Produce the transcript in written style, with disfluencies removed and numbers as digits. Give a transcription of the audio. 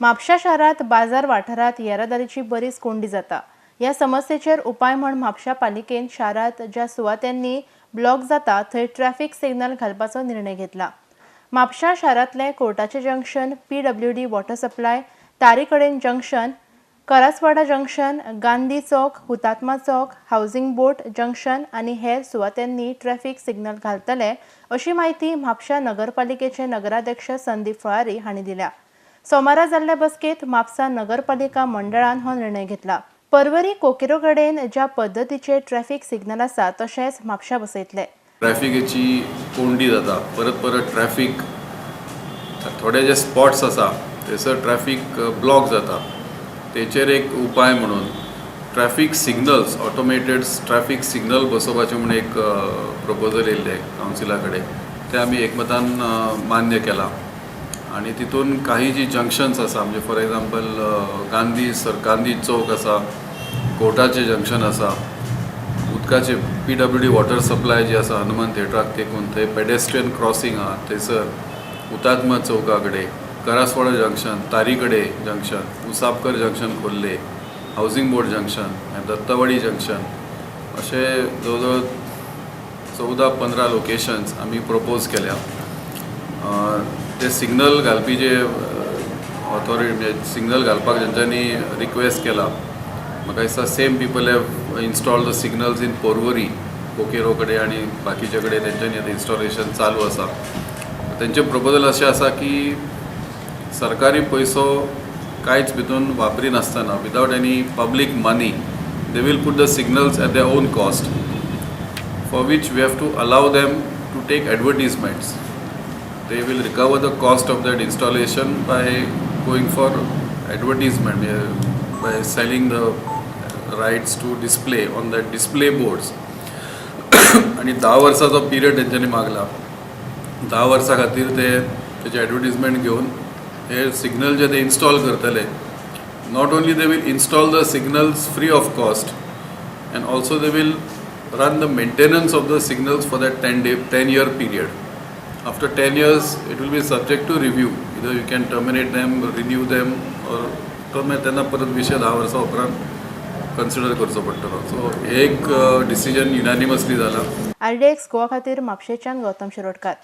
म्हापशा शारांत बाजार वाठारांत येरादारीची बरीच कोंडी जाता. ह्या समस्येचेर उपाय म्हण म्हापशा पालिकेन शारांत ज्या सुवातांनी ब्लॉक जाता थंय ट्रॅफिक सिग्नल घालपाचो निर्णय घेतला. म्हापशा शारांतले कोर्टाचे जंक्शन, पीडब्ल्यूडी वॉटर सप्लाय, तारीकडेन junction, Karaswada junction, Gandhi Chowk, Hutatma Chowk, housing board junction आनी हेर सुवातांनी ट्रॅफिक सिग्नल घालतले, अशी म्हायती म्हापशा नगरपालिकेचे नगराध्यक्ष संदीप फळारी हांणी दिल्या. सोमारा जाल्ल्या बसकेत म्हापसा नगरपालिका मंडळान हो निर्णय घेतला. परवरी कोकेरो कडेन ज्या पद्दतीचे ट्रॅफिक सिग्नल आसा, तशेंच म्हापशा बसयतले. ट्रॅफिकेची कोंडी जाता परत परत. ट्रॅफीक थोडे जे स्पॉट्स आसा, थंयसर ट्रॅफीक ब्लॉक जाता. तेचेर एक उपाय म्हणून traffic signals, automated traffic signal बसोवपाचें म्हूण एक प्रपोजल येयल्लें कावन्सिला कडेन. तें आमी एकमतान मान्य केलां आनी तितून काही जी जंक्शन्स आसा, म्हणजे फॉर एग्जाम्पल गांधी सर गांधी चौक आसा, कोर्टाचें जंक्शन आसा, उदकाचे पीडब्ल्यूडी वॉटर सप्लाय जी आसा हनुमान थिएटराक तेकून थंय पेडेस्ट्रियन क्रॉसिंग आहा थंयसर, हुतात्मा चौका कडेन, करासवाडा जंक्शन, तारीकडे junction, Usapkar junction, Khorlim housing board junction, Dattawadi junction, अशे जवळ जवळ 14-15 लोकेशन्स आमी प्रपोज केल्या. ते सिग्नल घालपी जे ऑथॉरिटी, म्हणजे सिग्नल घालपाक जेंच्यांनी रिक्वेस्ट केला, म्हाका दिसता same people have install the signals in Porvorim, Coqueiro कडेन आनी बाकीचे कडेन तेंच्यांनी आतां इन्स्टॉलेशन चालू आसा. तेंचें प्रपोजल अशें आसा की सरकारी पयसो कांयच भितून वापरिनासतना, without any public money, they will put the signals at their own cost, for which we have to allow them to take advertisements. They will recover the cost of that installation by going for advertisement, by selling the rights to display on that display boards. आणि 10 वर्साचो period तेंच्यांनी मागला. 10 वर्सां खातीर ते तेचे advertisement घेवन हे signal जे ते इन्स्टॉल करतले. Not only they will install the signals free of cost, and also they will run the maintenance of the signals for that 10 day 10 year period. After 10 years, it will be subject to review. Either you can terminate them, renew them, or तो मागीर तेन्ना परत विशय 10 वर्सां उपरांत consider करचो पडटलो. So एक डिसिजन युनानिमसली जाला. आरडीएक्स गोवा खातीर म्हापशेच्यान गौतम शिरोडकार.